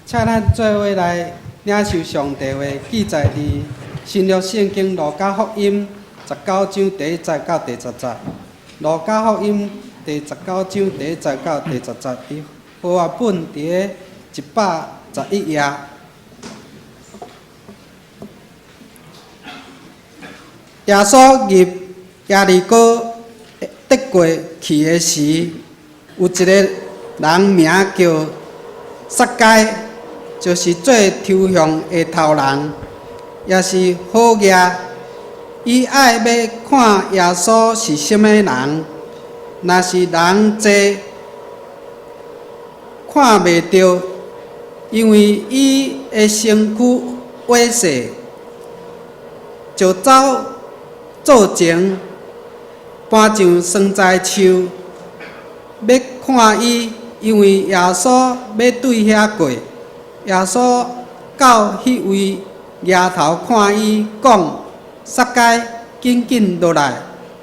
請咱做伙來領受上帝話，記載佇新約聖經路加福音十九章第一節到第十節。路加福音第十九章第一節到第十節，佇和合本佇咧111頁。耶穌入耶利哥得過去的時，有一個人名叫撒該，就是做抽象的頭人，也是好額。伊愛欲看耶穌是啥物人，若是人濟，看袂著，因為伊的身軀矮細，就走做前，攀上桑棑樹，欲看伊，因為耶穌欲對遐過。耶穌到彼位，舉頭看伊，講：撒該，緊緊落來，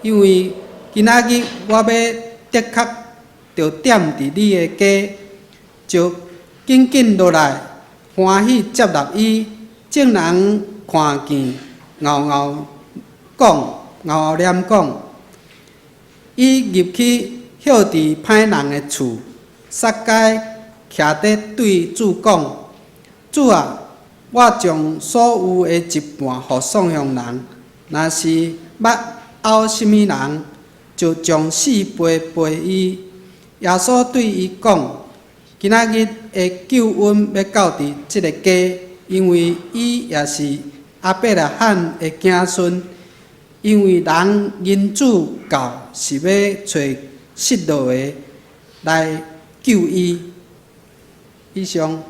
因為今仔日我欲的確著踮佇你的家。就緊緊落來，歡喜接納伊。眾人看見，敖敖講，敖敖念講，伊入去歇佇歹人的厝。撒該徛佇對主講：主啊，我將所有的一半予送予人，若是捌毆啥物人，就將四倍賠伊。耶穌對伊講：今仔日的救恩欲到佇這个家，因為伊也是亞伯拉罕的子孫。因為人人子到是欲揣失落的來救伊。以上，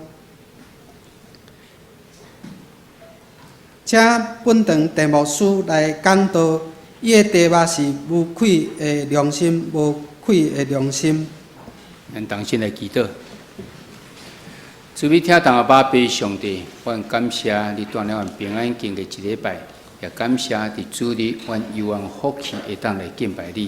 請本堂鄭牧師來講道，伊的題目是無愧的良心，無愧的良心。咱同心來祈禱。慈悲疼痛的阿爸父上帝，阮感謝你帶領阮平安經過一禮拜，也感謝佇主日，阮有阮福氣會當來敬拜你。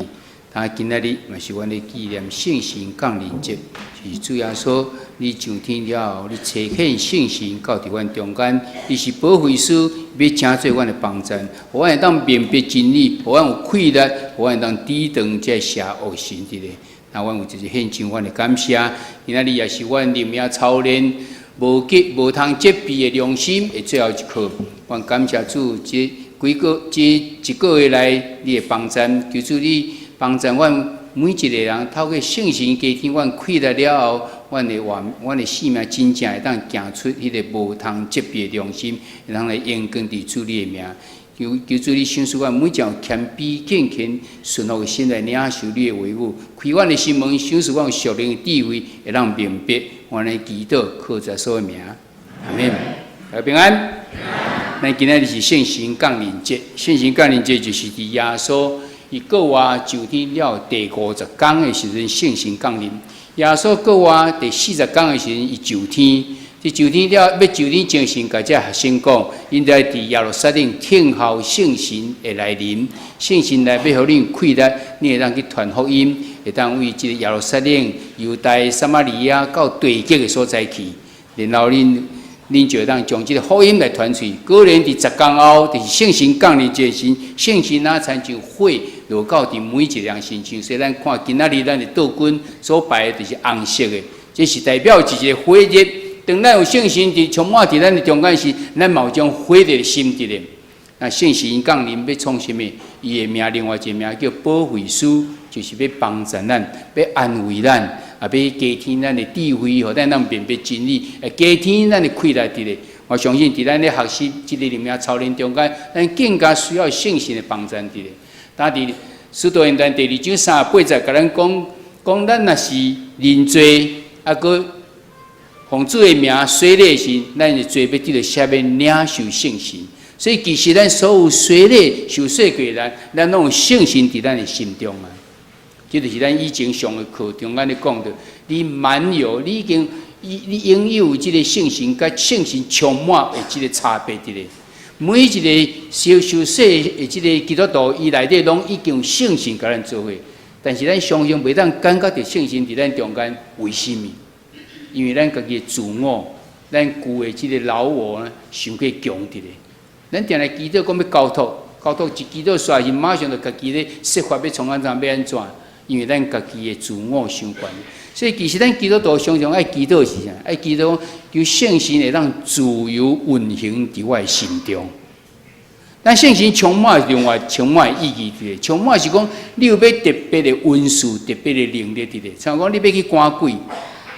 但今仔日嘛是阮咧紀念聖神降臨節，是主耶穌你上天了後，你差遣聖神到佇阮中間，伊是保惠師，欲成做阮的幫贊，予阮會當明白真理，予阮有氣力，予阮會當抵擋這邪惡神佇咧。那阮有一個獻上阮的感謝，今仔日也是阮靈命操練無潔無通責備的良心的最後一課。阮感謝主，這幾個這一個月來你的幫贊，求主你幫贊阮每一個人，透過聖神加添阮氣力了後，阮的活，阮的生命真正會當行出彼个無通責備的良心，會當來榮光佇主你的名。求求主你賞賜阮每一項謙卑、敬虔、順服的心來領受你的話語，開阮的心門，賞賜阮屬靈的智慧，會當明白。阮的祈禱靠耶穌的名，阿們。大家平安。咱今仔日是聖神降臨節，聖神降臨節就是佇耶穌伊復活上天了第五十工的時陣，聖神降臨。耶穌復活第四十工的時陣，伊上天。佇上天了，欲上天前先共這學生講，𪜶愛佇耶路撒冷等候聖神的來臨。聖神來欲予恁氣力，你會當去傳福音，會當為這个耶路撒冷、猶大、撒瑪利亞到地極的所在去。然後恁恁就會當將這个福音來傳出去。果然佇十工後，就是聖神降臨這時，聖神若親像火落到佇每一个人身上。所以咱看今仔日咱的桌巾所擺的就是紅色的，這是代表一個火熱。當咱有聖神佇充滿佇咱的中間時，咱嘛有種火熱的心佇咧。那聖神降臨欲創啥物？伊的名另外一个名叫保惠師，就是欲幫助咱，欲安慰咱，也欲加添咱的智慧，予咱通辨別真理，會加添咱的氣力佇咧。我相信佇咱咧學習這个靈命操練中間，咱更加需要聖神的幫助佇咧。但佇使徒行傳第二章三十八節，共咱講，講咱若是認罪，啊，閣奉主的名洗禮時，咱的罪欲得著赦免，領受聖神。所以其實咱所有洗禮受洗過的人，咱攏有聖神佇咱的心中啊。這就是咱以前上的課中間咧講著，你滿有，你已經你擁有這个聖神，佮聖神充滿的這个差別佇咧。每一个受受洗的這个基督徒，伊內底攏已經有聖神共咱做伙，但是咱常常袂當感覺著聖神佇咱中間，為什麼？因為咱家己的自我，咱舊的這个老我呢，傷過強佇咧。咱定來祈禱講欲交託，交託一祈禱煞時，馬上就家己咧設法欲創按怎欲按怎，因為咱家己的自我傷懸。所以其實咱基督徒常常愛祈禱是啥？愛祈禱求聖神會當自由運行佇我的心中。咱聖神充滿是另外充滿的意義佇咧，充滿是講你有欲特別的恩賜、特別的能力佇咧。像講你欲去趕鬼，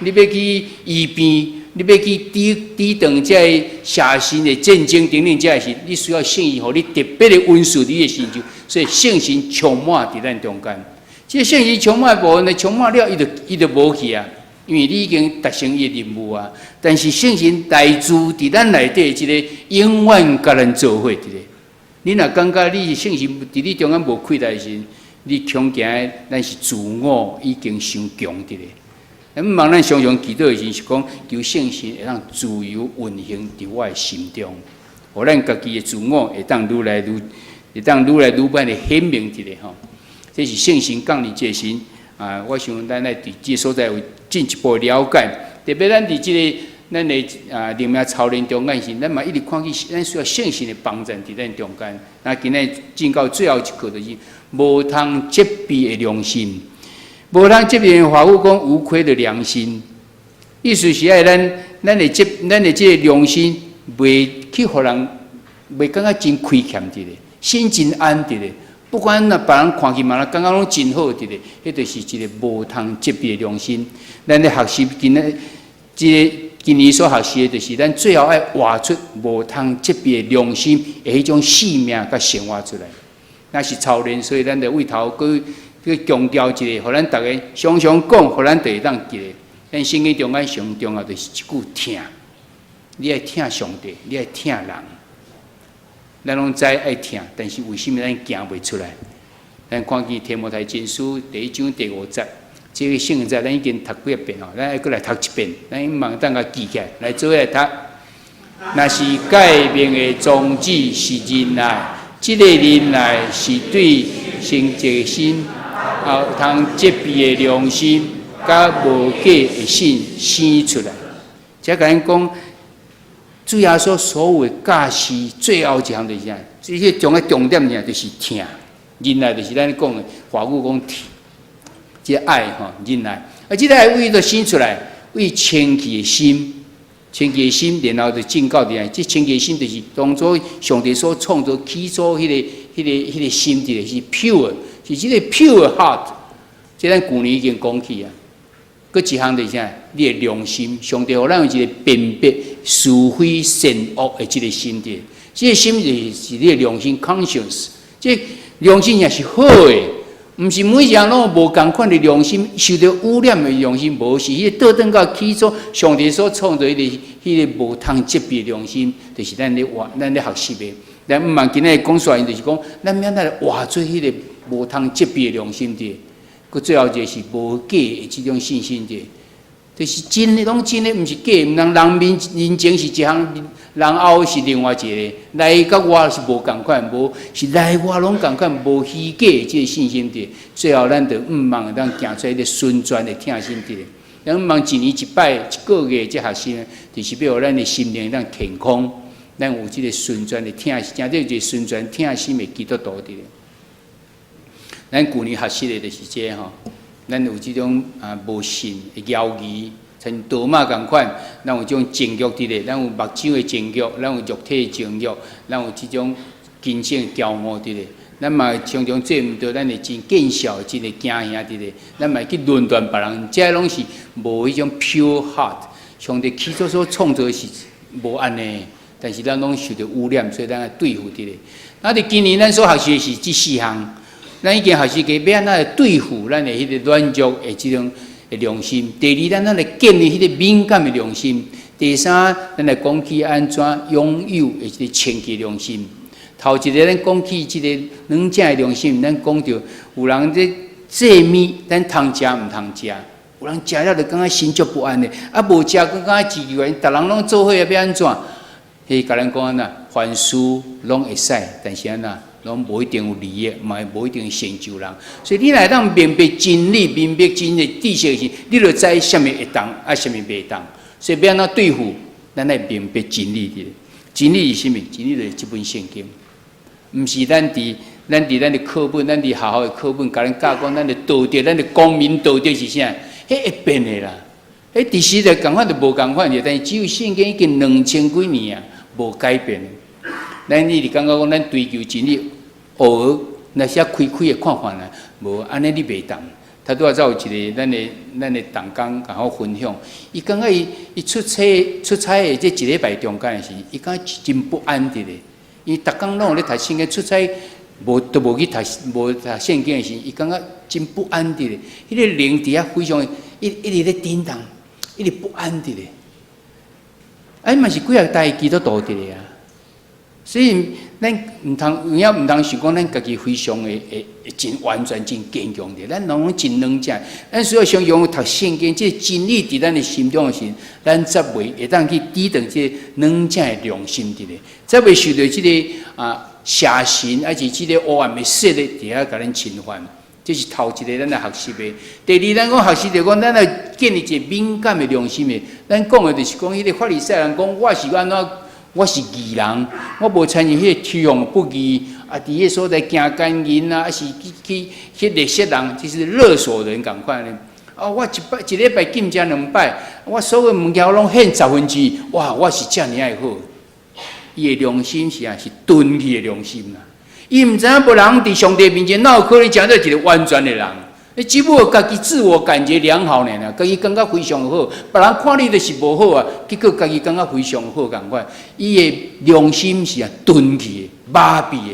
你欲去醫病，你欲去抵抵擋這个邪神的戰爭等等，這个是你需要聖神予你特別的恩賜你的成就。所以聖神充滿佇咱中間。這个聖神充滿部分呢，充滿了，伊就無去啊，因為你已經達成伊的任務啊。但是聖神內住佇咱內底，這个永遠佮咱做伙佇咧。你若感覺你是聖神佇你中間無氣力的時，你恐驚咱是自我已經傷強佇咧。咱望咱常常祈禱的時是講求聖神會當自由運行佇我的心中，予咱家己的自我會當愈來愈，會當愈來愈歹的顯明佇咧吼。這是聖神降臨這時啊，我想咱來佇這个所在有進一步了解。特別咱佇這个咱的啊靈命操練中間時，咱嘛一直看見咱需要聖神的幫助佇咱中間。那今日進到最後一課就是無通責備的良心，無通責備的華語講無虧的良心，意思是愛咱的這个良心袂去予人袂感覺真虧欠佇咧，心真安佇咧。不管若別人看去嘛，感覺攏真好佇咧，彼就是一个無通責備的良心。咱咧學習今日這个今年所學習的，就是咱最後愛活出無通責備的良心的彼種生命佮生活出來。那是操練，所以咱就為頭閣閣強調一下，予咱逐家常常講，予咱就會當記得。咱聖經中間上重要就是一句疼，你愛疼上帝，你愛疼人。咱攏知愛疼，但是為什麼咱行袂出來？咱看見提摩太前書第一章第五節，這個聖經節咱已經讀幾遍吼，咱愛閣來讀一遍，咱望當共記起來，來做伙來讀。若是誡命的宗旨是仁愛，這個仁愛是對清潔心、啊通責備的良心，佮無假的信生出來。這共咱講，主耶穌所有的教示，最後一項就是啥？這些重的重點爾就是疼。仁愛就是咱講的華語講疼，這個愛吼仁愛，啊，這個愛為佗生出來，為清潔的心，清潔的心，然後就進到佇這清潔的心就是當初上帝所創造起初彼個心，這個是 pure，是這个 pure heart。這咱舊年已經講起啊。閣一項就是啥？你的良心，上帝予咱有一個辨別是非善惡的這个心佇，這个心就是你的良心 conscience，這良心也是好的，毋是每一人攏有無仝款的良心，受著污染的良心，無是彼个倒轉到起初上帝所創造彼个無通責備的良心，就是咱咧活，咱咧學習的。咱毋茫今日講出來，就是講咱欲按怎來活出彼个無通責備的良心佇。閣最後一個是無假的這種信心佇，就是真的，攏真的，毋是假的。毋通人面人前是一項，人後是另外一個，內佮外是無仝款，無是內外攏仝款，無虛假的這個信心佇。最後咱就毋茫會當行出彼个純全的疼心佇。咱毋茫一年一擺一個月這學習，就是欲予咱的心靈當健康，咱有這个純全的疼，成做一个純全疼心的基督徒佇。咱舊年學習的就是這個吼，咱有這種啊無信的猶疑，親像多馬仝款，咱有這種情欲佇咧，咱有目睭的情欲，咱有肉體的情欲，咱有這種金錢驕傲佇咧，咱嘛常常做毋著，咱會真見笑，真會驚嚇佇咧，咱嘛會去論斷別人，這攏是無彼種 pure heart。上帝起初所創造的是無按呢，但是咱攏受著污染，所以咱愛對付佇咧。那佇今年咱所學習的是這四項。咱已經學習過欲按怎來對付咱的彼个軟弱的這種的良心。第二，咱來建立彼个敏感的良心。第三，咱來講起按怎擁有的這个清潔良心。頭一个，咱講起這个軟正的良心，咱講著有人咧祭物，咱通食毋通食？有人食了就感覺心足不安的，啊無食，閣感覺自由，逐人攏做伙啊，欲按怎？彼共咱講按怎？凡事攏會使，但是按怎？攏無一定有利益，嘛無一定成就人。所以你若會當明白真理、明白真的知識時，你就知啥物會當，啊啥物袂當。所以欲按怎對付？咱愛明白真理的。真理是啥物？真理就是這本聖經，毋是咱佇咱的課本，咱佇學校的課本，共咱教講咱的道德，咱的公民道德是啥？彼會變的啦。彼佇時代仝款就無仝款的，但是只有聖經已經2000幾年啊，無改變。咱一直感覺講，咱追求真理，偶爾若是開開的看看啦，無按呢你袂當。頭拄仔才有一个咱的同工共我分享，伊感覺伊出差的這一禮拜中間的時，伊感覺真不安佇咧。伊逐工攏有咧讀聖經，出差無都無去讀無讀聖經的時，伊感覺真不安佇咧。彼個靈佇遐非常一直咧震動，一直不安佇咧。啊，伊嘛是幾若代基督徒佇咧啊。所以咱毋通有影毋通想講咱家己非常的會真完全、真堅強的，咱攏攏真軟弱。咱需要常常讀聖經，這個真理佇咱的心中的時，咱才袂會當去抵擋這個軟弱的良心佇咧，才袂受著這个邪神，抑是這个黑暗的勢力佇遐共咱侵犯。這是頭一个咱來學習的。第二，咱講學習就講，咱來建立一個敏感的良心的。咱講的就是講，彼个法利賽人講，我是按怎？我是義人，我無親像彼個虛妄不義啊！佇彼个所在行姦淫啊，抑是去勒索人，就是勒索人仝款呢。啊，我一擺一禮拜禁食兩擺，我所有物件攏獻十分之一，哇！我是遮爾仔好。伊的良心是啊，是鈍去的良心啦。伊毋知影無人佇上帝面前，哪有可能成做一個完全的人？你只不過家己自我感覺良好爾爾，家己感覺非常好，別人看你就是無好啊。結果家己感覺非常好仝款，伊的良心是啊鈍去的、麻痹的。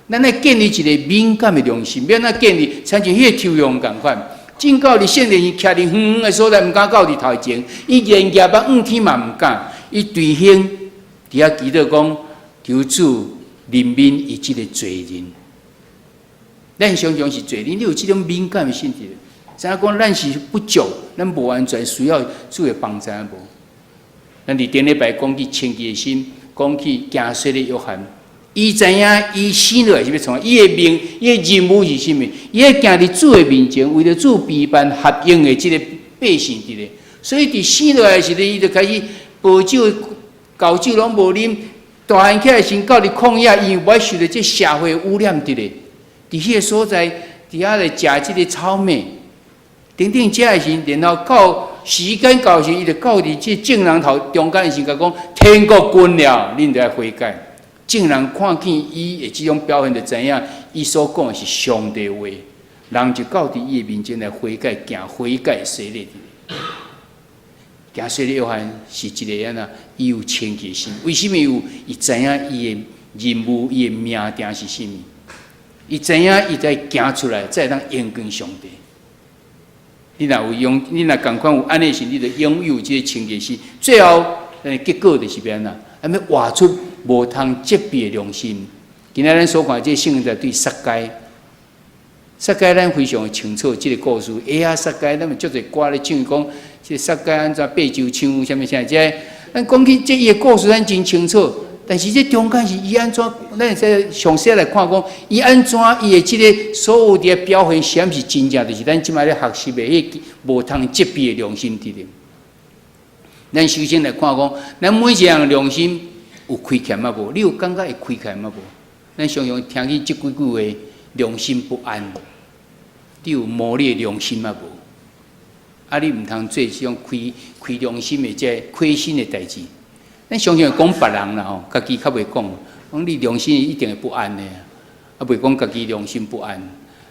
咱愛建立一個敏感的良心，欲按怎建立？親像彼個抽象仝款，進到佇聖殿徛佇遠遠的所在，毋敢到佇頭前。伊連舉目向天嘛毋敢，伊捶胸佇遐祈禱講：求主憐憫伊這個罪人。咱常常是罪人，你有這種敏感的性質，知影講咱是不足，咱無完全，需要主的幫助無？咱佇頂禮拜講起清潔的心，講起行洗禮約翰，伊知影伊生落來是欲創啥，伊的命，伊的任務是啥物？伊愛行佇主的面前，為著主備辦合用的這个百姓佇咧。所以佇生落來的時陣，伊就開始無酒、厚酒攏無啉，大漢起來時到佇曠野，伊無愛受著這社會污染佇咧。佇彼个所在，佇遐咧食這个草麥，等等食的時，然後到時間到時，伊就到佇這眾人頭中間的時，共講天國近了，恁著愛悔改。眾人看見伊的這種表現，就知影伊所講的是上帝話，人就到佇伊的面前來悔改，行悔改洗禮。行洗禮約翰是一个按怎？伊有清潔心，為啥物有？伊知影伊的任務，伊的命定是啥物？伊知影伊才行出來，才會當榮光上帝。你若有用，你若仝款有按呢時，你就擁有這個清潔心。最後，結果就是欲按怎？欲活出無通責備的良心。今仔咱所看這個聖經對撒該，撒該咱非常清楚這個故事。哎呀，撒該，咱嘛足濟歌咧唱講，這個撒該按怎爬樹樹，啥物啥，這個，咱講起這伊的故事，咱真清楚。但是這中間是伊按怎？咱會使詳細來看講，伊按怎伊的這个所有的表現，是毋是真正就是咱這擺咧學習的彼个無通責備的良心佇咧？咱首先來看講，咱每一個人良心有虧欠仔無？你有感覺會虧欠仔無？咱常常聽見這幾句話，良心不安，你有摸你的良心仔無？啊，你毋通做這種虧良心的這虧心的代誌。咱常常會講別人啦吼，家己較袂講。講你良心一定會不安的，啊，袂講家己良心不安。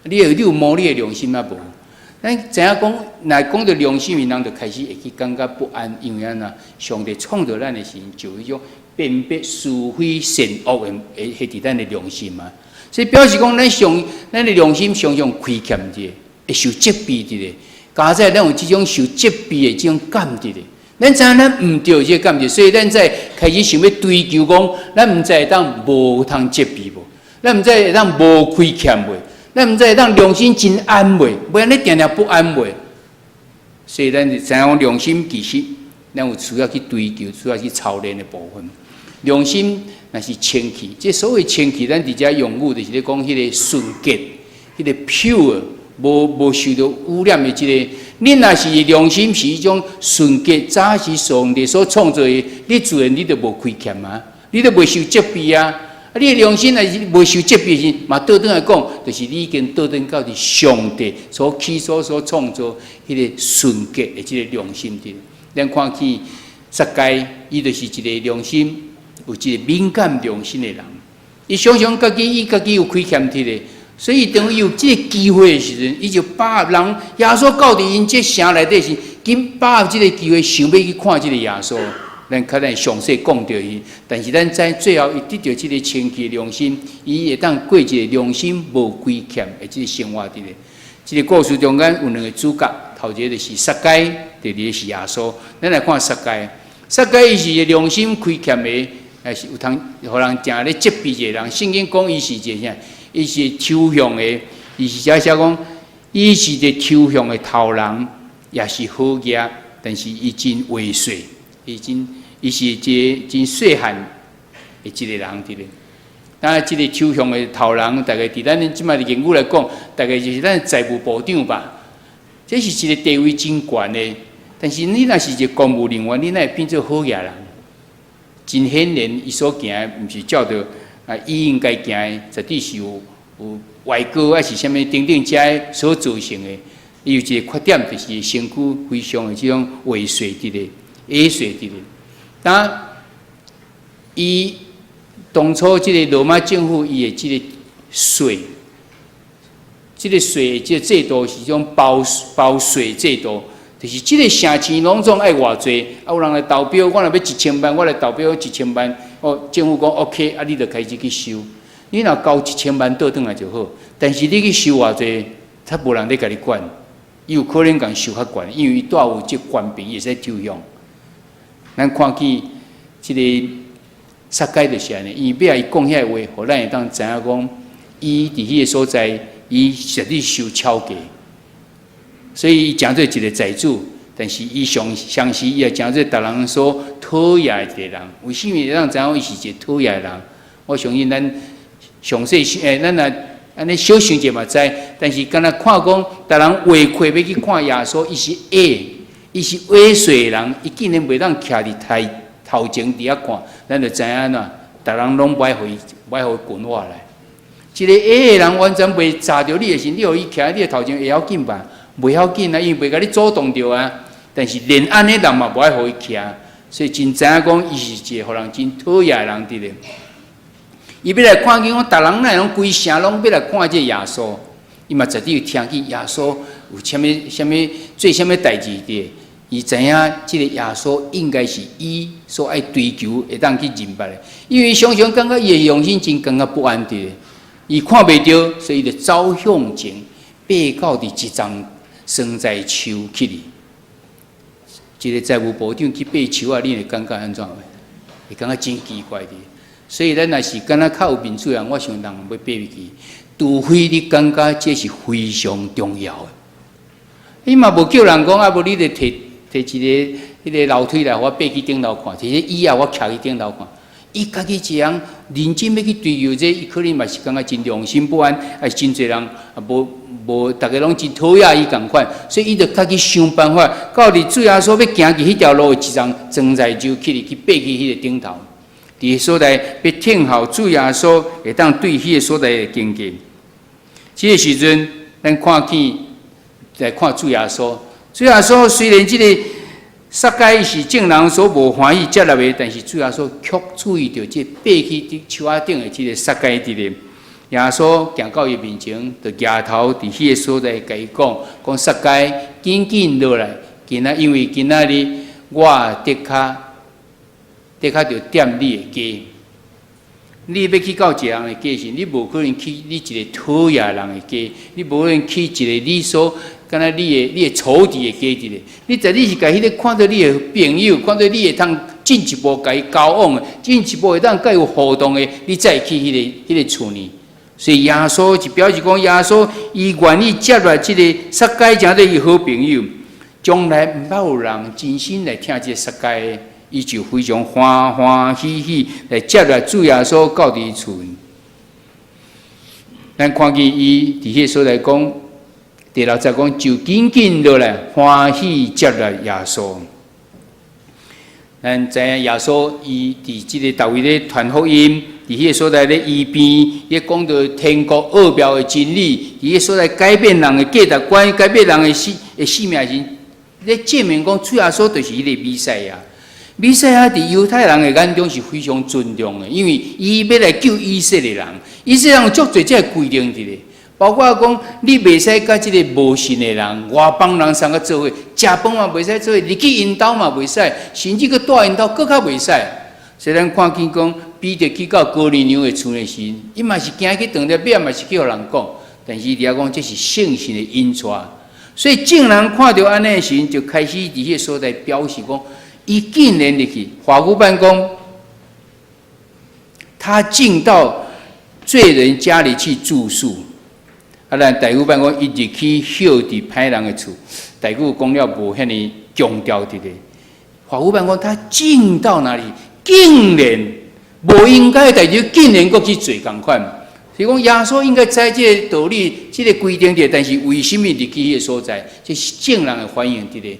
你有摸你的良心仔無？咱知影講，若講著良心，人就開始會去感覺不安，因為按怎？上帝創造咱的時，就有彼種辨別是非善惡的，會佇咱的良心嘛。所以表示講，咱的良心常常虧欠者，會受責備佇咧。加載咱有這種受責備的這種感覺咧。咱知影咱毋對這個感覺，所以咱才開始想欲追求講，咱毋知會當無通責備無？咱毋知會當無虧欠袂？咱毋知會當良心真安袂？袂按呢定定不安袂？所以咱就知影講良心其實咱有需要去追求、需要去操練的部分。良心若是清氣，這所謂清氣，咱佇遮用語就是咧講彼個純潔、彼個 pure，無受著污染的這個。你若是良心是彼種純潔，早是上帝所創造的，你自然你就無虧欠啊，你就袂受責備啊。啊，你的良心若是袂受責備時，嘛倒轉來講，就是你已經倒轉到佇上帝所起初所創造彼个純潔的這個良心佇。咱看見撒該，伊就是一个良心有一個敏感良心的人，伊常常家己伊家己有虧欠佇咧，所以當伊有這个機會的時陣，伊就把握人耶穌到佇𪜶這城內底時，緊把握這个機會，想欲去看這个耶穌。咱較咱詳細講著伊，但是咱知最後伊得著這个清氣良心，伊會當過一个良心無虧欠的這个生活佇咧。這个故事中間有兩个主角，頭一个就是撒該，第二个是耶穌。咱來看撒該，撒該伊是一个良心虧欠的，還是有通予人誠咧責備一个人。聖經講伊是一个啥？伊是抽象的，伊是寫寫講，伊是一个抽象的頭人，也是好額，但是伊真猥褻。伊真，伊是一个真細漢的一个人佇咧。當然，這个抽象的頭人，大概佇咱這擺的言語來講，大概就是咱財務部長吧。這是一个地位真懸的，但是你若是一个公務人員，你哪會變做好額人？真顯然，伊所行的毋是照著啊，伊應該行的，絕對是有外國還是啥物等等遮所造成的。伊有一个缺點，就是身軀非常的這種猥褻佇咧。矮細佇咧，當伊當初這个羅馬政府伊的這个稅，這个稅這个制度是種包稅制度，就是這个城市攏總愛偌濟，啊有人來投標，我若欲一千萬，我來投標一千萬，哦，政府講 OK，啊你就開始去收，你若交一千萬倒轉來就好，但是你去收偌濟，較無人咧共你管，伊有可能共收較懸，因為伊帶有這權柄，伊會使抽象。咱看見這个撒該就是按呢，伊尾仔伊講遐个話，予咱會當知影講，伊佇彼个所在，伊實際收超價，所以伊誠做一个財主，但是伊上相時伊也誠做逐人所討厭的一个人。為啥物會當知影伊是一个討厭的人？我相信咱詳細咱若按呢小想者嘛知，但是敢若看講，逐人圍開欲去看耶穌，伊是矮，伊是矮細的人，伊竟然袂當徛佇台頭前佇遐看，咱就知影按怎，逐人攏無愛予伊，無愛予伊滾活來。一个矮的人完全袂閘著你的時，你予伊徛佇你的頭前會要緊吧？袂要緊啊，因為袂共你阻擋著啊。但是連按呢人嘛無愛予伊徛，所以真知影講伊是一个予人真討厭的人佇咧。伊欲來看見講，逐人哪會攏規城攏欲來看這个耶穌，伊嘛絕對有聽見耶穌有啥物啥物做啥物代誌佇。伊知影這个耶穌應該是伊所愛追求，會當去認捌的，因為伊常常感覺伊的良心真感覺不安佇。伊看袂著，所以伊就走向前，爬到佇一叢桑棑樹去哩。一个財務部長去爬樹仔，你會感覺按怎？會感覺真奇怪佇。所以咱若是敢若較有面子人，我想人欲爬入去，除非你感覺這是非常重要的。你嘛無叫人講啊，無你就提提一个彼个樓梯來，予我爬去頂樓看；提個椅仔，我徛去頂樓看。伊家己一人認真欲去追求這個，伊可能嘛是感覺真良心不安，啊，真濟人啊無無，逐家攏真討厭伊仝款，所以伊就家己想辦法，到佇主耶穌欲行去彼條路的一叢桑棑樹去去爬去彼個頂頭，佇个所在欲聽候主耶穌會當對彼個所在的經過。這个時陣，咱看見來看主耶穌，主耶穌雖然這个撒該是眾人所無歡喜接納的，但是主耶穌卻注意著這爬去佇樹仔頂的這个撒該佇咧。耶穌行到伊面前，就舉頭佇彼个所在共伊講：講撒該，緊緊落來，今仔因為今仔日我的確的確著踮你的家。你欲去到一个人的家時，你無可能去你一个討厭人的家，你無可能去一个你所敢若你的仇敵的家佇咧。你絕對是共彼个看著你的朋友，看著你會通進一步共伊交往的，進一步會當共伊有互動的，你才會去彼个厝呢。所以耶穌就表示講，耶穌伊願意接納這个撒該，成做伊好朋友。從來毋捌有人真心來聽這个撒該，伊就非常歡歡喜喜來接納主耶穌到佇厝。咱看見伊佇彼个所在講，第六節講就緊緊落來，歡喜接納耶穌。咱知影耶穌伊佇這个逐位咧傳福音，佇彼个所在咧醫病，伊講著天國奧妙的真理，佇彼个所在改變人的價值觀，改變人的生命時，咧證明講主耶穌就是彼个彌賽亞。彌賽亞佇猶太人的眼中是非常尊重的，因為伊欲來救以色列人，以色列人有足濟這个規定佇咧。包括講，你袂使佮這个無信的人、外邦人相佮做伙，食飯嘛袂使做伙，入去𪜶兜嘛袂使，甚至閣蹛𪜶兜閣較袂使。所以咱看見講，彼得去到哥尼流的厝的時，伊嘛是驚去當了，尾仔嘛是去予人講。但是伊佇遐講，這是聖神的引帶。所以眾人看著按呢的時，就開始佇彼个所在表示講，伊竟然入去。華語版講，他進到罪人家裡去住宿。啊，咱台語版講，伊入去歇佇歹人的厝，台語講了無遐爾強調佇咧。華語版講，他進到哪裡，竟然無應該的代誌，竟然閣去做仝款。是講耶穌應該知這个道理，這个規定佇，但是為什麼入去彼个所在？這是眾人的反應佇咧。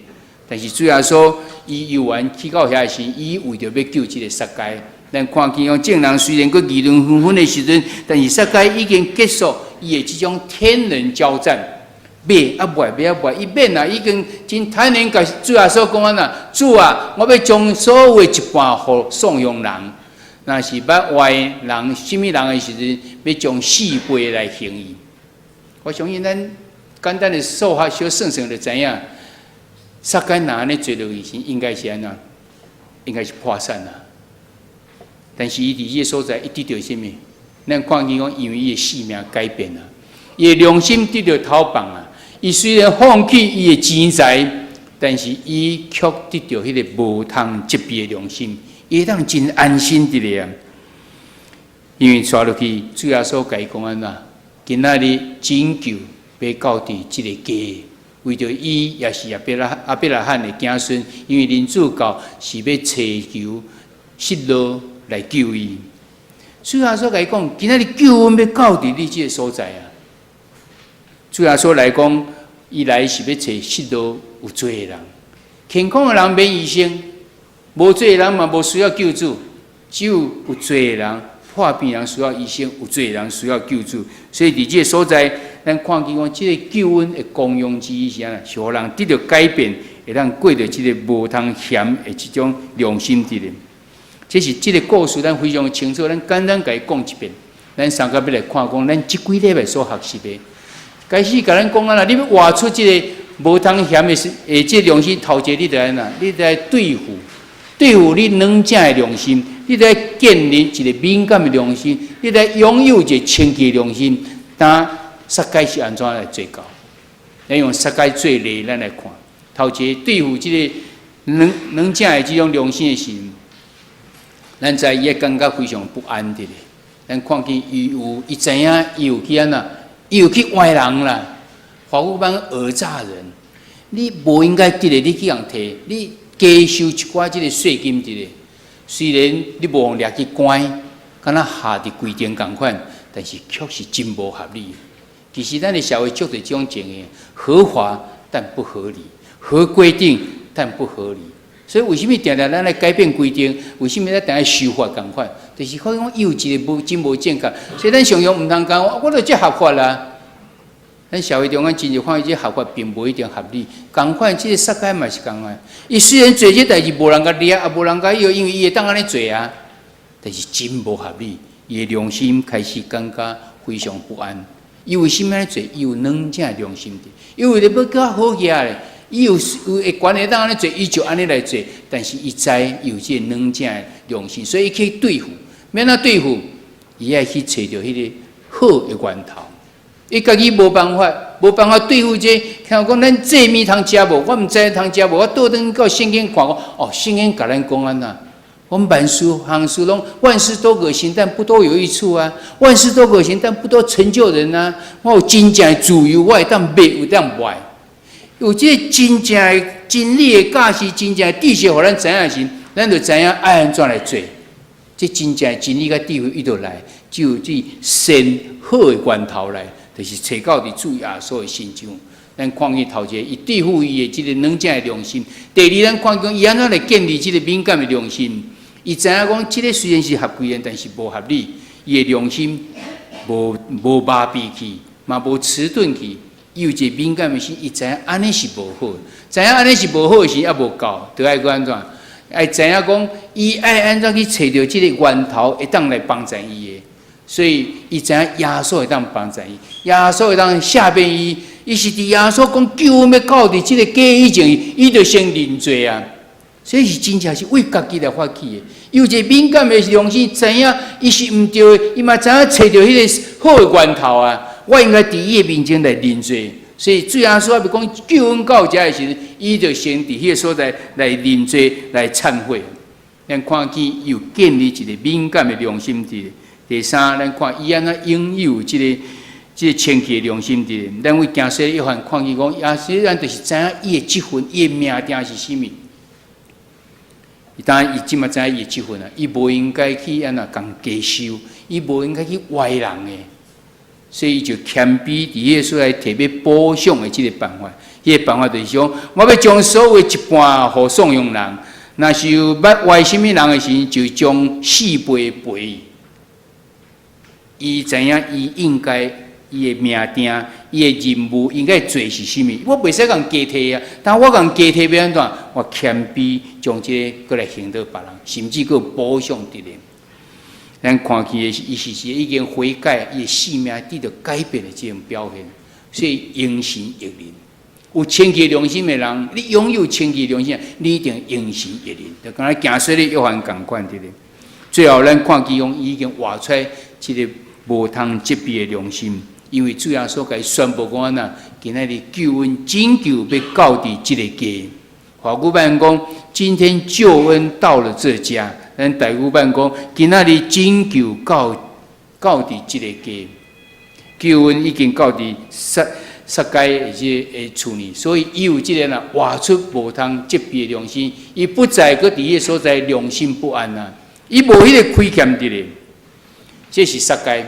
但是主耶穌伊猶原去到遐時，伊為著欲救這个撒該。咱看見講眾人雖然閣議論紛紛的時陣，但是撒該已經結束伊的這種天人交戰，買啊賣，買啊賣，伊免啊，已經真坦然共主耶穌講按怎，主啊，我欲將所有的一半予送予人。若是捌壞人，啥物人的時陣，欲將四倍來還伊。我相信咱簡單的數學小算算就知影，撒該若按呢做落去時，應該是按怎？應該是破產啦。但是伊佇這个所在，伊得著啥物？咱看見講，因為伊的性命改變啦，伊的良心得著透放啊。伊雖然放棄伊的錢財，但是伊卻得著彼个無通責備的良心，伊會當真安心佇咧啊。因為帶落去，主耶穌共伊講按怎？今仔日拯救欲到佇這个家，為著伊也是亞伯拉罕的子孫，因為人子到是欲尋求失落來救伊。主耶穌共伊講，今仔日救恩欲到佇你這个所在啊！主耶穌來講，伊來是欲揣失落有罪的人，健康的人免醫生，無罪的人嘛無需要救主，只有有罪的人、破病人需要醫生，有罪的人需要救主。所以佇這个所在，咱看見講，這个救恩的功用之一是按怎？是予人得著改變，會當過著這个無通嫌的這種良心佇咧。這是這个故事，咱非常清楚。咱簡單共伊講一遍。咱三個欲來看講，咱這幾禮拜所學習的，開始共咱講啊啦，你欲活出這个無通嫌的是，這个良心，頭一个你著按怎？你著愛對付，對付你軟正的良心，你著愛建立一个敏感的良心，你著愛擁有一个清潔的良心。當撒該是按怎來做到？咱用撒該做例，咱來看，頭一个對付這个軟軟正的這種良心的時，咱知伊會感覺非常不安佇咧。咱看見伊有，伊知影伊有去按怎，伊有去歪人啦。華語版訛詐人，你無應該得的，你去共提，你加收一寡這个稅金佇咧。雖然你無予掠去關，敢若下佇規定仝款，但是確實真無合理。其實咱的社會足濟這種情形，合法但不合理，合規定但不合理。所以為啥物定定咱來改變規定？為啥物咱定愛修法仝款？就是可能講有一个無真無正確，所以咱常常毋通講，我著這合法啦。咱社會中間真濟看這合法並無一定合理，仝款這个撒該嘛是仝款。伊雖然做這代誌無人共掠，也無人共伊，因為伊會當按呢做啊，但是真無合理。伊的良心開始感覺非常不安。伊為啥物按呢做？伊有軟正良心佇，伊為著欲較好額咧。伊有有會權會當按呢做，伊就按呢來做。但是伊知有這個軟正良心，所以伊去對付。欲按怎對付？伊愛去揣著彼个好的源頭。伊家己無辦法，無辦法對付這個。聽講咱這物通食無？我毋知通食無。我倒轉到聖經看講，哦，聖經共咱講按怎？我們萬事行事攏萬事都可行，但不都有益處啊！萬事都可行，但不都成就人啊！我有真正的自由，我會當買，有當賣。有這個真正的真理的教示，真正的知識，予咱知影時，咱就知影愛按怎來做。這真正的真理佮智慧伊就來，就這善好的源頭來，就是揣到佇主耶穌的身上。咱看見頭一个，伊對付伊的這个軟正的良心；第二，咱看見伊按怎來建立這个敏感的良心。伊知影講，這个雖然是合規的，但是無合理。伊的良心無麻痹去，嘛無遲鈍去。伊有一个敏感的心，伊知影按呢是無好，知影按呢是無好的時，猶無夠，著愛閣按怎？愛知影講，伊愛按怎去揣著這个源頭，會當來幫助伊的。所以，伊知影耶穌會當幫助伊，耶穌會當赦免伊。伊是佇耶穌講救恩欲到佇這个家以前，伊就先認罪啊。所以是真正是為家己來發起的。伊有一个敏感的良心，知影伊是毋對的，伊嘛知影揣著彼个好的源頭啊。我應該佇伊的面前來認罪。所以主耶穌猶未講救恩到遮的時陣，伊就先佇彼个所在來認罪、來懺悔。咱看見伊有建立一个敏感的良心佇。第三，咱看伊按怎擁有這個清氣的良心佇。咱為行洗禮約翰看見講，耶穌咱就是知影伊的職分，伊的命定是啥物。伊當然伊這馬知影伊的職分啊，伊無應該去按怎共加收，伊無應該去歪人的，所以伊就謙卑佇彼个所在提欲補償的這个辦法。彼个辦法就是講，我欲將所有一半予送養人，若是有捌歪啥物人的時，就將四倍賠伊。伊知影伊應該伊的命定，伊的任務應該做是啥物？我袂使共加提啊！但我共加提欲按怎？我謙卑將這個閣來還予別人，甚至閣補償佇咧。咱看見的是，伊是已經悔改，伊的性命得著改變的這種表現。所以榮神益人，有清潔良心的人，你擁有清潔良心，你一定榮神益人。就敢若行洗禮約翰仝款佇咧。最後，咱看見講，伊已經活出這个無通責備的良心，因為主耶穌共伊宣布講按怎，今仔日救恩拯救欲到佇這个家。法語版講，今天救恩到了這家。咱台語版講，今仔日拯救到佇這个家，救恩已經到佇撒該的這个厝裡，所以伊有這个人活出無通責備的良心，伊不再閣佇彼个所在良心不安啊，伊無彼个虧欠佇咧。這是撒該，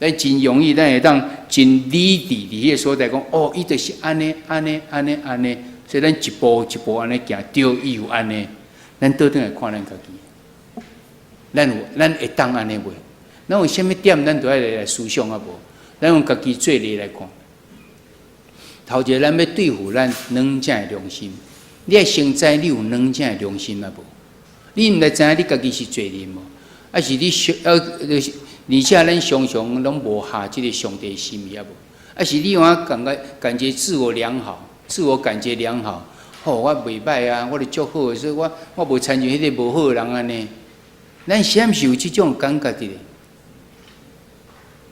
咱真容易，咱會當真理智佇彼个所在講，哦，伊就是按呢、按呢、按呢、按呢，所以咱一步一步按呢行，對，伊有按呢，咱倒轉來看咱家己，咱會當按呢無？咱有啥物點，咱都愛來思想啊無？咱用家己做例來看，頭一个，咱欲對付咱軟正的良心，你愛先知你有軟正的良心啊無？你毋知知影你家己是罪人無？還是你想而且咱常常攏無合這个上帝心意啊無？還是你有影感覺自我良好，自我感覺良好，吼，我袂䆀啊，我著足好的，所以我無親像彼个無好的人按呢。咱是毋是有這種感覺佇咧？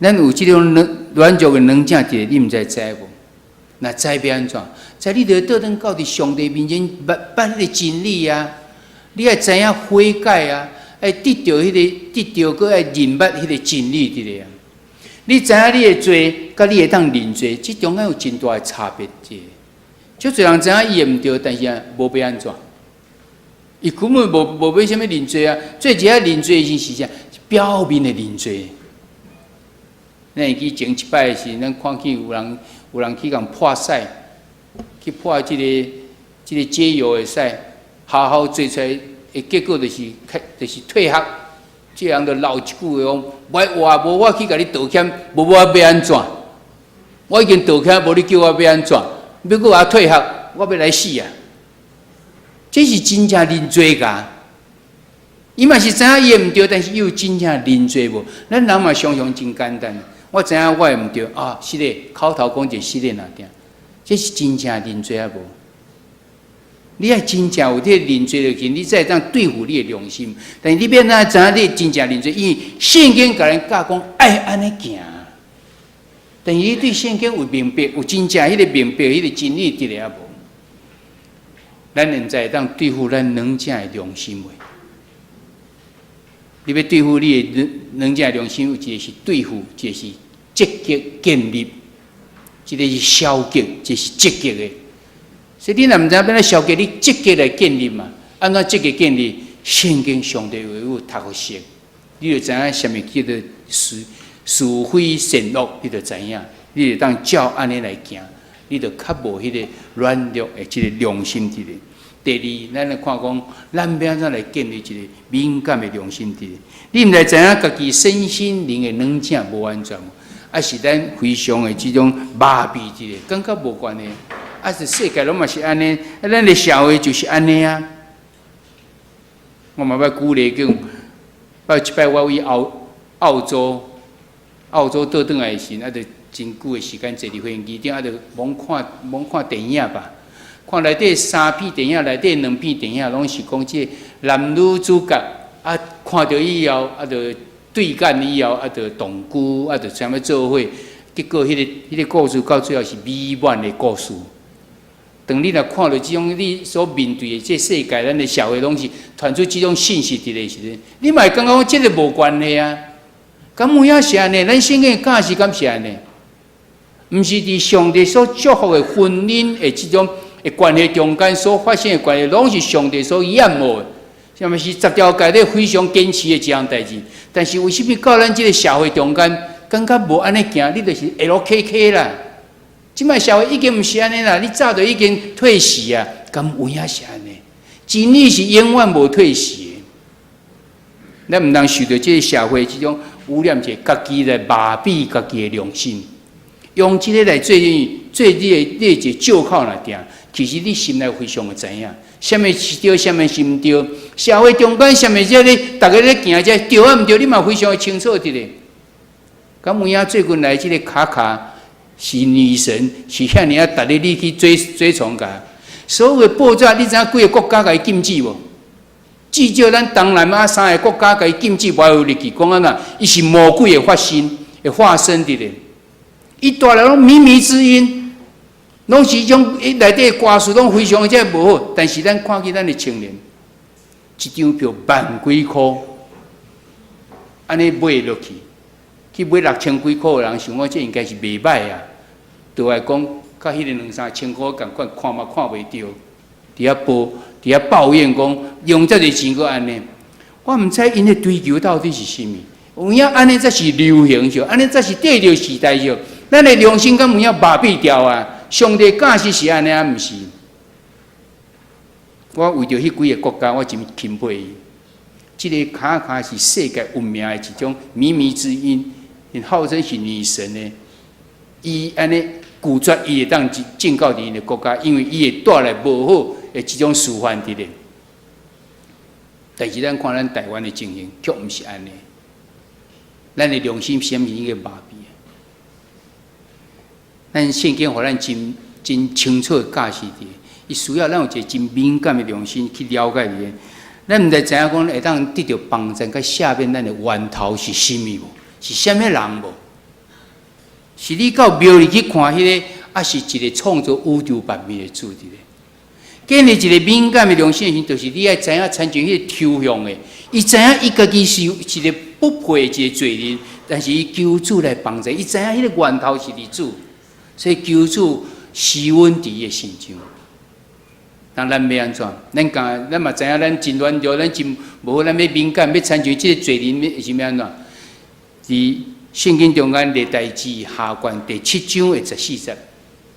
咱有這種軟弱的軟正佇咧，你毋知知無？若知欲按怎？知你著倒轉到佇上帝面前，捌捌彼个真理啊！你愛知影悔改啊！愛得著彼个，得著閣愛認捌彼个真理佇咧啊！你知影你的罪，佮你會當認罪，這中間有真大的差別。這足濟人知影伊的毋對，但是啊，無欲按怎？伊根本無欲啥物認罪啊！做一下認罪是啥？表面的認罪。咱會記前一擺時，咱看見有人去共破屎，去破這個解藥的屎，學校做出來的結果就是退學。這人就鬧一句話講：無愛活，無我去共你道歉，無我欲按怎？我已經道歉，無你叫我欲按怎？欲閣予我退學，我欲來死啊！這是真正認罪㗎。伊嘛是知影伊的毋對，但是伊有真正認罪無？咱人嘛常常真簡單。我知影我的毋對啊，是的，口頭講一個是的爾爾，這是真正認罪啊無？你愛真正有這个認罪落去，你才會當對付你的良心。但是你欲按怎知影你真正認罪？因為聖經共咱教講愛按呢行。但是你對聖經有明白，有真正彼个明白，彼个真理佇咧啊無？咱現在會當對付咱軟正的良心無？你欲對付你的軟正良心，有一个是對付，一個是積極建立，一個是消極，一個是積極的。所以你若毋知影欲按怎消極，你積極來建立嘛？按怎積極建立？聖經上帝話語讀予熟，你就知影啥物叫做是非善惡，你就知影，你就當照按呢來行。你就較無彼个軟弱的這个良心佇咧。第二，咱來看講，咱欲按怎來建立一个敏感的良心佇咧？你毋知知影家己身心靈的軟正無完全，抑是咱非常的這種麻痹佇咧，感覺無關係。啊是世界攏嘛是按呢，啊咱的社會就是按呢啊。我嘛欲舉例講，有一擺我為澳洲，澳洲倒轉來的時，啊，著真久的時間坐佇飛機頂，啊，著罔看罔看電影吧。看內底三片電影，內底兩片電影，攏是講這个男女主角啊，看著以後，啊，著對幹以後，啊，著同居，啊，著啥物做伙，結果彼个故事到最後是美滿的故事。當你若看著這種你所面對的這世界，咱的社會攏是傳出這種信息佇咧時陣，你嘛會感覺講這个無關係啊？敢有影是按呢？咱聖經教示敢是按呢？毋是佇上帝所祝福的婚姻的這種的關係中間所發生的關係，攏是上帝所厭惡的，啥物是十條誡咧非常堅持的一項代誌。但是為啥物到咱這个社會中間，感覺無按呢行，你就是 LKK 啦。這擺社會已經毋是按呢啦，你早就已經退時啊，敢有影是按呢？真理是永遠無退時的。咱毋通受著這个社會這種污染者，家己來麻痹家己的良心，用這个來做你做你的一個借口來定。其實你心內非常的知影，啥物是對，啥物是毋對。社會中間啥物這咧，逐家咧行這對啊毋對，你嘛非常的清楚佇咧。敢有影最近來這个卡卡是女神，是遐爾啊，逐日你去追崇共。所有的報紙，你知影幾个國家共伊禁止無？至少咱東南亞三个國家共伊禁止袂有入去，講按怎？伊是魔鬼的發身，的化身佇咧。伊帶來攏靡靡之音，攏是種伊內底歌詞攏非常的這無好。但是咱看見咱的青年，一張票萬幾箍，按呢買落去，去買六千幾箍的人，想講這應該是袂䆀啊。就來講，佮彼个兩三千箍仝款，看嘛看袂著，佇遐抱，佇遐抱怨講用這濟錢閣按呢。我毋知𪜶的追求到底是啥物，有影按呢才是流行著，按呢才是綴著時代著。咱的良心敢有影麻痹掉啊？上帝教示是按呢啊，毋是？我為著彼幾个國家，我真欽佩伊。這个卡卡是世界聞名的一種靡靡之音，𪜶號稱是女神的。伊按呢拒絕伊會當進到𪜶的國家，因為伊會帶來無好的這種示範佇咧。但是咱看咱台灣的情形，卻毋是按呢。咱的良心啥物一個麻痹？咱聖經予咱真真清楚的教示佇，伊需要咱有一個真敏感的良心去了解伊。咱毋知知影講會當得著幫助，佮赦免咱的源頭是啥物無？是啥物人無？是你到廟裡去看彼个，抑是一個創造宇宙萬物的主佇咧？建立一個敏感的良心的時，就是你愛知影，親像彼個抽象的，伊知影伊家己是一個不配的一個罪人，但是伊求主來幫助，伊知影彼個源頭是佇主，所以求主施恩佇伊的身上。那咱欲按怎？咱講，咱嘛知影，咱真軟弱，咱真無好，咱欲敏感，欲親像這個罪人，是欲按怎？佇聖經中間歷代志下卷第七章的十四節，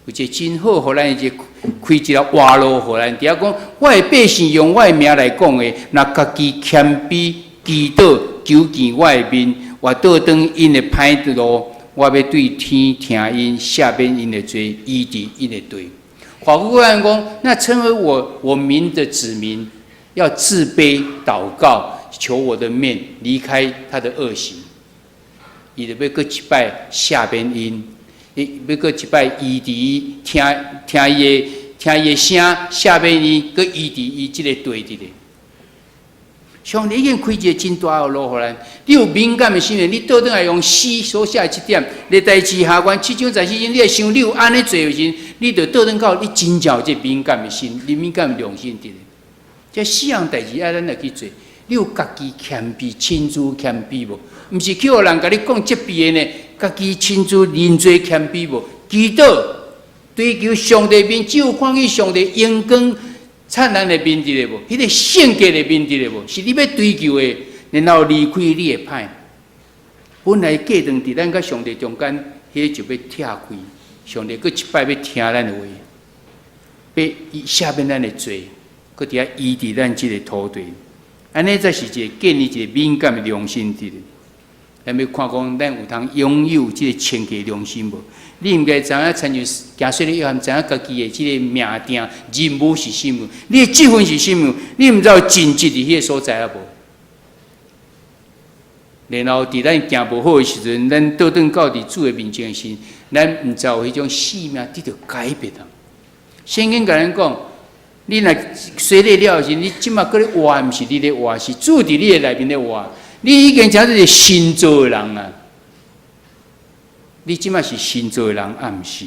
有一個真好，予咱一個開一個活路，予咱佇遐講，我的百姓用我的名來講的，若家己謙卑祈禱求見我的面，我倒轉𪜶的歹路，我欲對天聽𪜶，赦免𪜶的罪，醫治𪜶的地。反過來講，那稱為我名的子民，要自卑禱告，求我的面，離開他的惡行。伊就欲閣一擺赦免𪜶，伊欲閣一擺醫治伊，聽聽伊的聽伊的聲，赦免伊，閣醫治伊這個地佇咧。上帝已經開一個真大的路予咱，你有敏感的心靈，你倒轉來用詩所寫的這點，歷代志下卷七章十四節，你會想你有按呢做的時，你就倒轉到你真正有這敏感的心，你敏感的良心佇咧。這四項代誌愛咱來去做，你有家己謙卑、親自謙卑無？毋是去予人共你講責備的呢？家己親自認罪謙卑無？祈禱追求上帝面，只有看見上帝榮光燦爛的面佇咧無？彼個聖潔的面佇咧無？是你欲追求的，然後離開你的歹。本來隔斷佇咱佮上帝中間，彼個就欲拆開。上帝閣一擺欲聽咱的話，欲赦免咱的罪，閣佇遐醫治咱這个土地。按呢才是一个建立一个敏感的良心佇咧。咱欲看講，咱有通擁有這个清潔良心無？你毋該知影，親像行洗禮約翰知影家己的這个命定任務是啥物？你的職分是啥物？你毋知有盡職佇彼个所在抑無？然後佇咱行無好的時陣，咱倒轉到佇主的面前時，咱毋知有彼種生命得著改變啊！聖經共咱講，你若洗禮了時，你這馬閣咧活，毋是你咧活，是主佇你的內面咧活。你已經成做一个新造的人啊！你這馬是新造的人，抑毋是？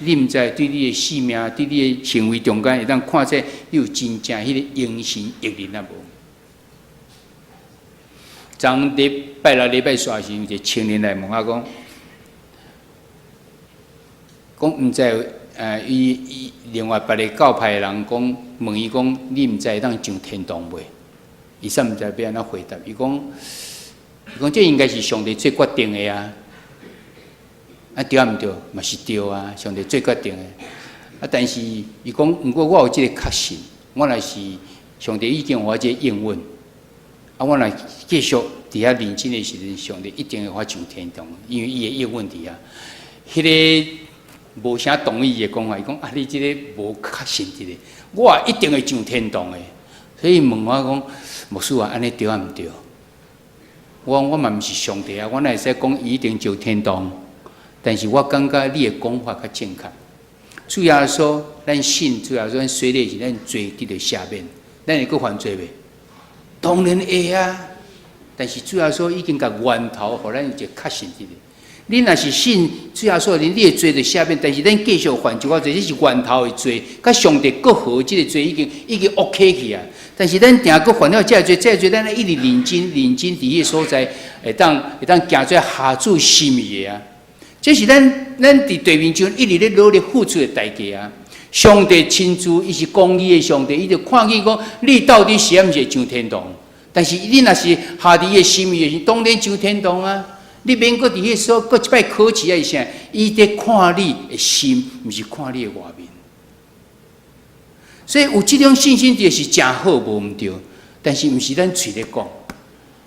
你毋知對你的生命、對你的行為中間，會當看出你有真正彼个榮神益人抑無？昨禮拜六禮拜煞時，有一个青年來問我講，講毋知伊伊另外別个教派的人講，問伊講，你毋知會當上天堂袂？伊煞毋知欲按怎回答。伊講，伊講這應該是上帝做決定的啊。啊對抑毋對？嘛是對啊，上帝做決定的。啊，但是伊講，毋過我有這个確信，我若是上帝已經予我這个應允。啊，我若繼續佇遐認真的時陣，上帝一定會予我上天堂，因為伊的應允佇遐。彼个無啥同意的講法，伊講啊，你這个無確信這个，我也一定會上天堂的。所以問我講，牧師啊，按呢對抑毋對？我講我嘛毋是上帝啊，我哪會使講伊一定上天堂？但是我感覺你的講法較正確。主耶穌，咱信主耶穌，咱洗禮時，咱罪得著赦免，咱會閣犯罪袂？當然會啊！但是主耶穌已經共源頭，予咱有一個確信佇咧。你若是信主耶穌，你的罪就赦免，但是咱繼續犯一寡罪，這是源頭的罪，佮上帝割和這个罪已經已經 OK 去啊。但是咱定閣犯了這个罪，這个罪咱一直認真認真佇彼个所在，會當會當行出合主心意的啊。這是咱咱佇地面上一直咧努力付出的代價啊。上帝親自，伊是公義的上帝，伊就看見講你到底是毋是上天堂？但是你若是合伊的心意的時，當然上天堂啊！你免閣佇彼所閣一擺考試抑是啥？伊佇看你的心，毋是看你的外面。所以有這種信心，就是誠好，無毋對。但是毋是咱喙咧講，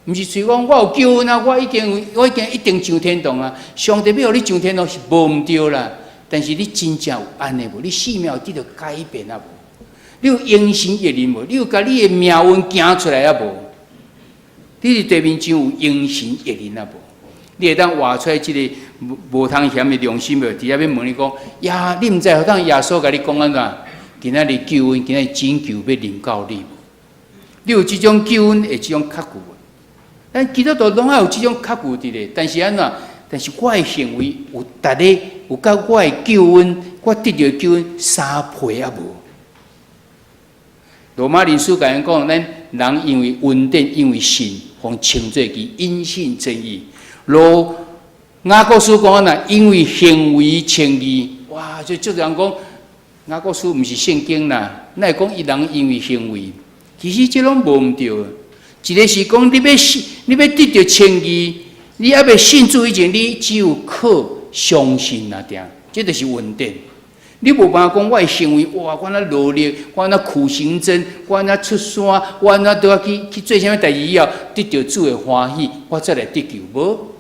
毋是喙講我有救恩啊，我已經我已經一定上天堂啊！上帝欲予你上天堂是無毋對啦。但是你真正有按呢無？你生命有得著改變抑無？你有榮神益人無？你有共你的命運行出來抑無？你佇地面上有榮神益人抑無？你會當活出來這个無無通嫌的良心無？佇遐欲問你講呀，你毋知當耶穌共你講按怎？今仔日救恩，今仔日拯救欲臨到你無？你有這種救恩的這種確據無？咱基督徒攏愛有這種確據佇咧，但是按怎？但是我的行為有達咧，有佮我的救恩，我得著救恩相配抑無？羅馬人書共咱講，咱人因為恩典，因為信，予稱做義，因信稱義。羅雅各書講按怎？因為行為稱義。哇！這足濟人講雅各書毋是聖經啦，哪會講伊人因為行為？其實這攏無毋對。一个是講你欲信，你欲得著稱義，你猶未信主以前，你只有靠相信爾定，這就是恩典。你無辦法講我的行為，哇！我按怎努力，我按怎苦行僧，我按怎出山，我按怎都去去做啥物代誌以後，得著主的歡喜，我才來得救。無，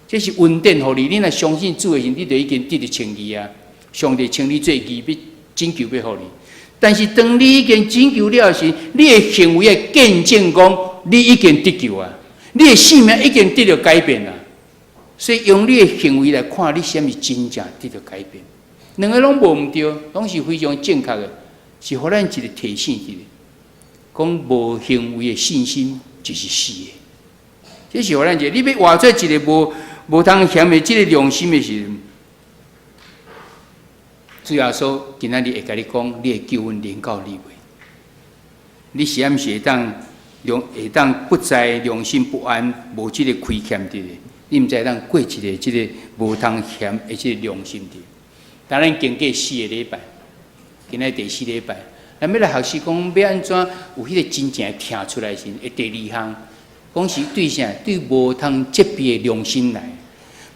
這是恩典予你。你若相信主的時，你就已經得著稱義啊！上帝稱你做義，欲拯救欲予你。但是當你已經拯救了時，你的行為會見證講你已經得救啊！你的生命已經得著改變啊！所以用你的行為來看，你是毋是真正得著改變？兩个攏無毋對，攏是非常正確的，是予咱一个提醒佇咧，講無行為的信心就是死的。這是予咱一個，你欲活出一个無無通嫌的這个良心的時陣，主耶穌今仔日會共你講，你的救恩臨到你未？你是毋是會當良會當不再良心不安，無這个虧欠佇咧？你毋知會當過一个這个無通嫌的這个良心佇？當咱經過四个禮拜，今仔第四禮拜，咱欲來學習講欲按怎有彼个真正疼出來時，的第二項，講是對啥？對無通責備的良心來，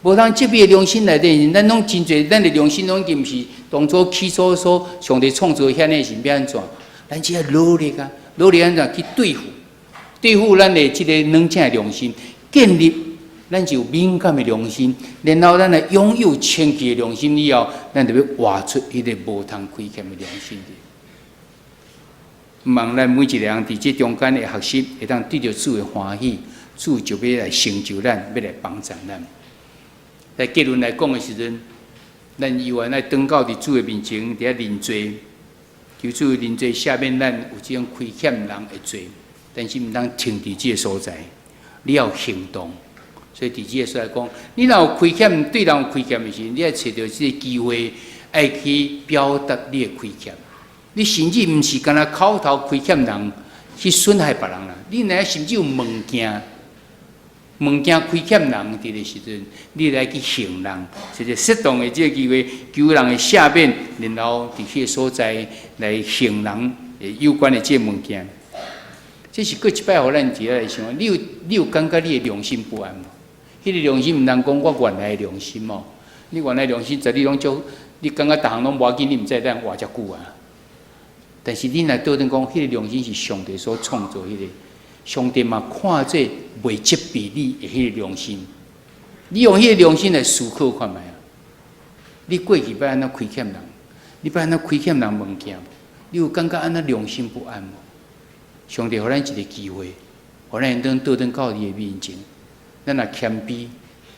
無通責備的良心內底，咱攏真濟，咱的良心攏已經毋是當初起初所上帝創造遐呢是欲按怎？咱只愛努力啊，努力按怎去對付，對付咱的這个軟正的良心，建立咱就有敏感的良心，然後咱來擁有清潔的良心以後，咱就欲活出彼个無通虧欠的良心。望咱每一个人佇這中間的學習，會當得著主的歡喜，主就欲來成就咱，欲來幫助咱。來結論來講的時陣，咱猶原愛轉到佇主的面前，佇遐認罪，求主認罪赦免咱有這種虧欠人的罪，但是毋通停佇這个所在，你要行動。所以佇這个所在講，你若有虧欠，對人有虧欠的時陣，你愛揣著這个機會，愛去表達你的虧欠。你甚至毋是干焦口頭虧欠人，去損害別人啦。你若甚至有物件，物件虧欠人佇的時陣，你來去還人，就是適當的這个機會，求人的赦免，然後佇彼个所在來還人有關的這个物件。這是閣一擺予咱佇遐來想，你有感覺你的良心不安無？彼个良心毋通講我原來的良心哦，你原來良心在你攏足，你感覺逐項攏無要緊，你毋知當活遮久啊。但是你若倒轉講，彼个良心是上帝所創造彼个，上帝嘛看做袂責備你的彼个良心。你用彼个良心來思考看覓啊？你過去捌按怎虧欠人？你捌按怎虧欠人物件？你有感覺按怎良心不安無？上帝予咱一个機會，予咱當倒轉到伊的面前。咱若謙卑，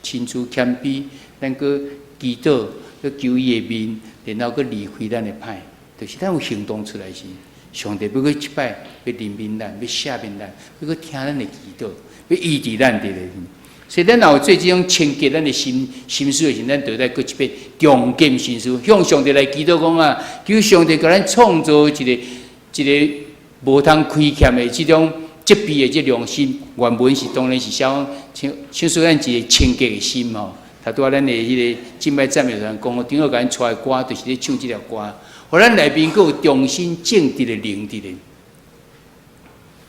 親自謙卑，咱閣祈禱，閣求伊的面，然後閣離開咱的歹。就是咱有行動出來時，上帝欲閣一擺，欲憐憫咱，欲赦免咱，欲閣聽咱的祈禱，欲醫治咱佇咧。所以咱若有做這種清潔咱的心心思的時，咱就愛閣一擺重建心思，向上帝來祈禱講啊，求上帝共咱創造一個一個無通虧欠的這種責備的這良心。原文是當然是寫講，像像說咱一個清潔的心吼。頭拄仔咱的彼个敬拜讚美團講，頂好共咱帶的歌，就是咧唱這條歌。予咱內面閣有重新正直的靈佇咧。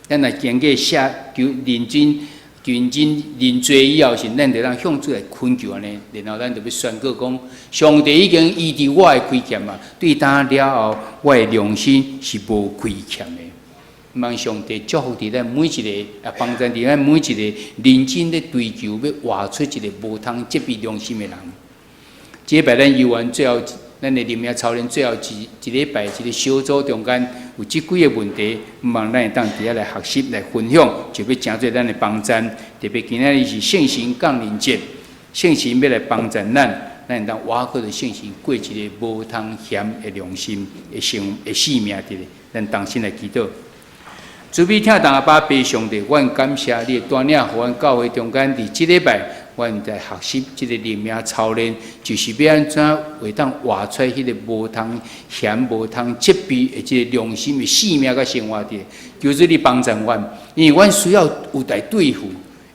咱若經過寫求認真、認真認罪以後，是咱就通向主來懇求按呢，然後咱就欲宣告講：上帝已經醫治我的虧欠啊！對今了後，我的良心是無虧欠的。望上帝祝福佇咱每一个，也幫助佇咱每一个認真咧追求，欲活出一个無通責備良心的人。這禮拜咱猶原最後，咱的靈命操練最後一一禮拜，一个小組中間有這幾个問題，望咱會當佇遐來學習來分享，就欲成做咱的幫贊。特別今仔日是聖神降臨節，聖神欲來幫助咱，咱會當倚靠著聖神過一个無通嫌的良心的生的生命佇咧。咱同心來祈禱。慈悲疼痛阿爸父上帝，阮感謝你的帶領，予阮教會中間佇這禮拜，阮在學習這个靈命操練，就是欲按怎會當活出彼个無通嫌、無通責備的這个良心的生命佮生活佇。求主你幫助阮，因為阮需要有來對付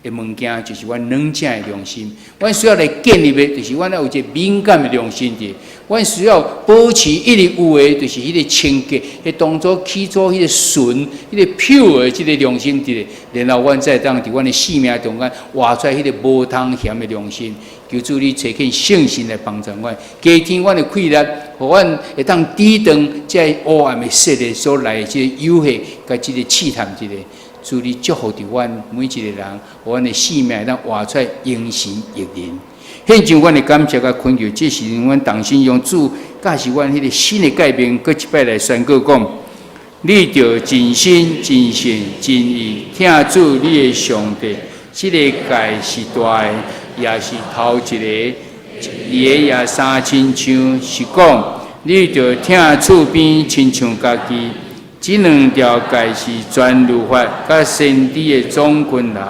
的物件，就是阮軟正的良心；阮需要來建立的，就是阮愛有一个敏感的良心佇。阮需要保持一直有的，就是彼个清潔，彼當初起初彼个純、彼个 pure 的這个良心佇咧，然後阮才會當佇阮的生命中間活出彼个無通嫌的良心。求主你差遣聖神來幫助阮，加添阮的氣力，予阮會當抵擋這个黑暗的勢力所來的這个誘惑，佮這个試探這个。主你祝福佇阮每一个人，予阮的生命會當活出來榮神益人。獻上阮的感謝佮懇求，這是阮同心用主教示阮彼个新的誡命，閣一擺來宣告講：你著盡心、盡性、盡意疼主你的上帝。這个誡是大的，也是頭一个。二个也相親像，是講你著疼厝邊親像家己。這兩條誡是全律法佮先知的總拳頭。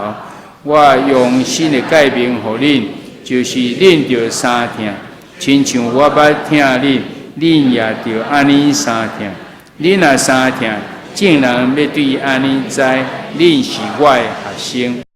我用新的誡命予恁，就是恁著相疼，親像我捌疼恁，恁也著按呢相疼。恁若相疼，眾人欲對按呢知，恁是我的學生。